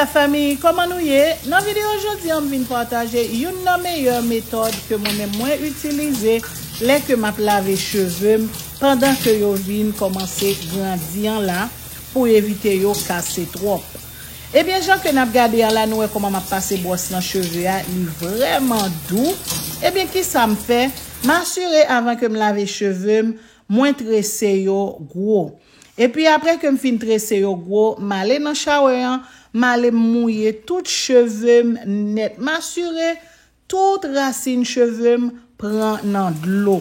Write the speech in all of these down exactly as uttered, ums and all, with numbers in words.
Lafanmi, kòman nou ye? Nan videyo jodi an, m vin pataje youn nan meyè metòd ke mwen menm mwen itilize lè ke m ap lave cheve m pandan ke yo vin kòmanse grandi an la, pou evite yo kase twòp. Ebyen, jan ke n ap gade an la, nou wè kòman m ap pase bwòs nan cheve a, li vrèman dou. Ebyen, kisa m fè? M asire avan ke m lave cheve m, mwen trese yo gwo. Epi apre ke m fin trese yo gwo, m ale nan shower an, m ale m mouye tout cheve m nèt. M asire tout rasin cheve m pran nan dlo.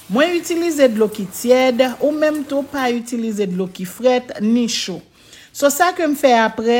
Mwen itilize dlo ki tyèd, ou menm tou pa itilize dlo ki frèt ni cho. So, sa ke m fè apre,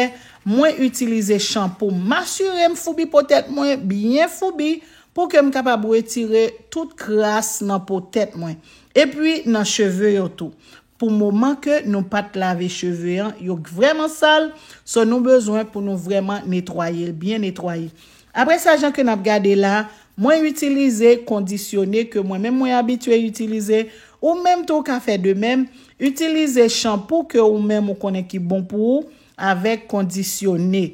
mwen itilize chanpou. M asire m foubi po tèt mwen byen foubi pou ke m kapab retire tout kras nan po tèt mwen. Epi nan cheve yo tou. Pou moman ke nou pa t lave cheve an, yo vrèman sal, so nou bezwen pou nou vrèman netwaye l, byen netwaye. Apre sa, jan ke n ap gade la, mwen itilize kondisyone ke mwen menm mwen abitye itilize, ou menm tou w ka fè de menm, itilize chanpou ke ou menm ou konnen ki bon pou ou, avèk kondisyone.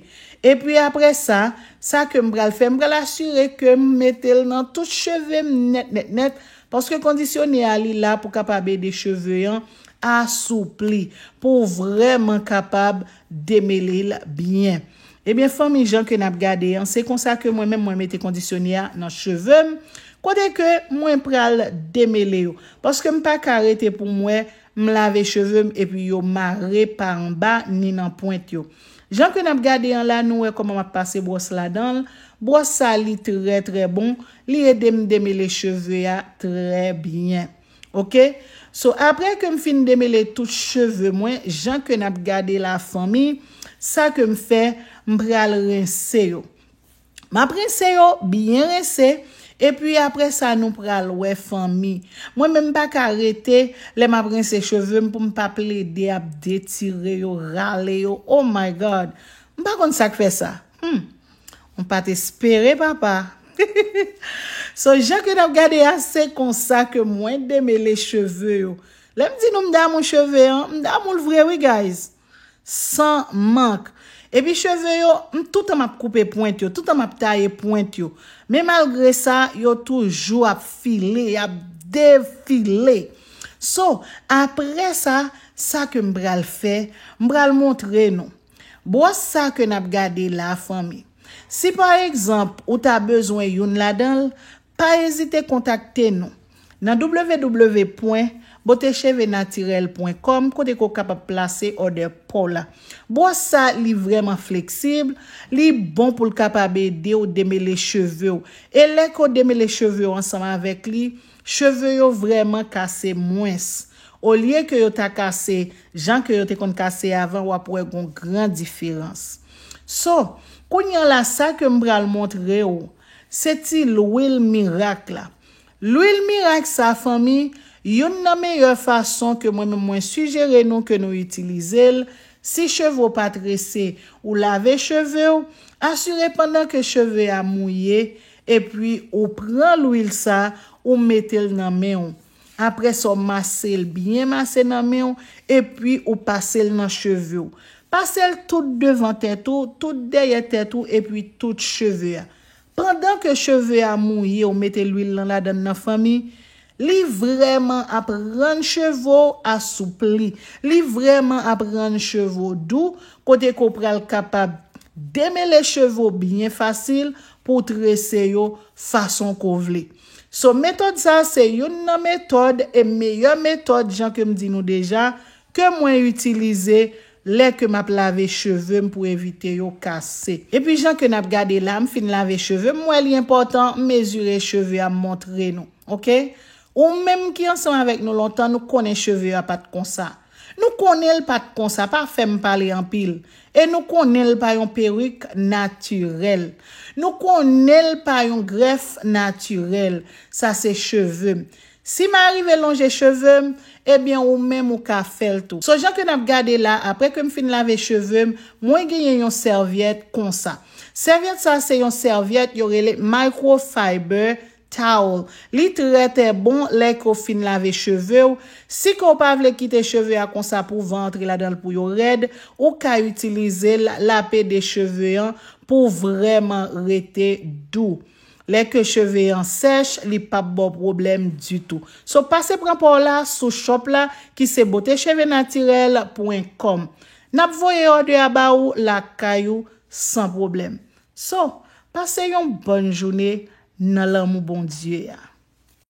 Epi apre sa, sa ke m pral fè, m pral asire ke m mete l nan tout cheve m nèt, nèt, nèt, paske kondisyone a li la pou kapab ede cheve an asoupli, pou w vrèman kapab demele l byen. Ebyen, fanmi, jan ke n ap gade an, se konsa ke mwen menm mwen mete kondisyone a nan cheve m, kote ke mwen pral demele yo. Paske m pa ka rete pou m wè m lave cheve m epi yo mare pa anba ni nan pwent yo. Jan ke n ap gade an la, nou wè kòman m ap pase bwòs ladan l. Bwòs sa li trè, trè bon. Li ede m demele cheve a trè byen. Oke? So, apre ke m fin demele tout cheve mwen, jan ke n ap gade la, fanmi, sa ke m fè, m pral rense yo. M ap rense yo, byen rense, epi apre sa, nou pral wè, fanmi. Mwen menm m pa ka rete, lè m ap rense cheve m, pou m pa plede ap detire yo, rale yo. Oh my God! M pa konn sa k fè sa. Hmm. M pa t espere, papa. So, jan ke n ap gade a, se konsa ke mwen demele cheve yo. Lè m di nou m damou cheve an, m damou l vre wi, guys. San mank. Epi cheve yo, m toutan m ap koupe pwent yo, toutan m ap taye pwent yo. Men malgre sa, yo toujou ap file, y ap defile. So, apre sa, sa ke m pral fè, m pral montre nou. Bwòs sa ke n ap gade la, fanmi. Si pa egzanp, ou ta bezwen youn ladan l, pa ezite kontakte nou nan w w w pwen bote cheve natirèl pwen kòm, kote ke w kapab plase òdè pa w la. Bwòs sa, li vrèman fleksib, li bon pou l kapab ede w demele cheve w. E lè ke w demele cheve w ansanm avèk li, cheve yo vrèman kase mwens. Olye ke yo ta kase jan ke yo te konn kase avan, w ap wè gon gran diferans. So, kounye a la, sa ke m pral montre w, se ti lwil mirak la. Lwil mirak sa, fanmi, youn nan meyè fason ke mwen menm mwen sijere nou ke nou itilize l, si cheve w pa trese, ou lave cheve w, asire pandan ke cheve a mouye, epi ou pran lwil sa, ou mete l nan men w. Apre sa, w mase l byen mase nan men w, epi ou pase l nan cheve w. Pase l tout devan tèt ou, tout dèyè tèt ou, epi tout cheve a. Pandan ke cheve a mouye, ou mete lwil lan ladan l nan, fanmi, li vrèman ap rann cheve w asoupli. Li vrèman ap rann cheve w dou, kote ke w pral kapab demele cheve w byen fasil pou w trese yo fason ke w vle. So, metòd sa a se youn nan metòd e meyè metòd, jan ke m di nou deja, ke mwen itilize lè ke m ap lave cheve m pou evite yo kase. Epi jan ke n ap gade la, m fin lave cheve m, m wè li enpòtan, m mezire cheve a, m montre nou. Oke? Ou menm ki ansanm avèk nou lontan, nou konnen cheve a pa t konsa. Nou konnen l pa t konsa, pa fè m pale anpil. E nou konnen l pa yon perik natirèl. Nou konnen l pa yon grèf natirèl. Sa se cheve m. Si m arive lonje cheve m, ebyen ou menm ou ka fè l tou. So jan ke n ap gade la, apre ke m fin lave cheve m, mwen genyen yon sèvyèt konsa. Sèvyèt sa se yon sèvyèt yo rele microfiber Towel. Li trè trè bon lè ke w fin lave cheve w. Si ke w pa vle kite cheve a konsa pou van antre ladan l pou yo rèd, ou ka itilize l, la peau de cheveux an pou vrèman rete dou. Lè ke cheve an sèch, li p ap ba w pwoblèm ditou. So, pase pran pa w la sou shop la, ki se beauté cheveux naturel point com. N ap voye òdè a ba ou lakay ou san pwoblèm. So, pase yon bòn jounen nan lanmou Bondye a.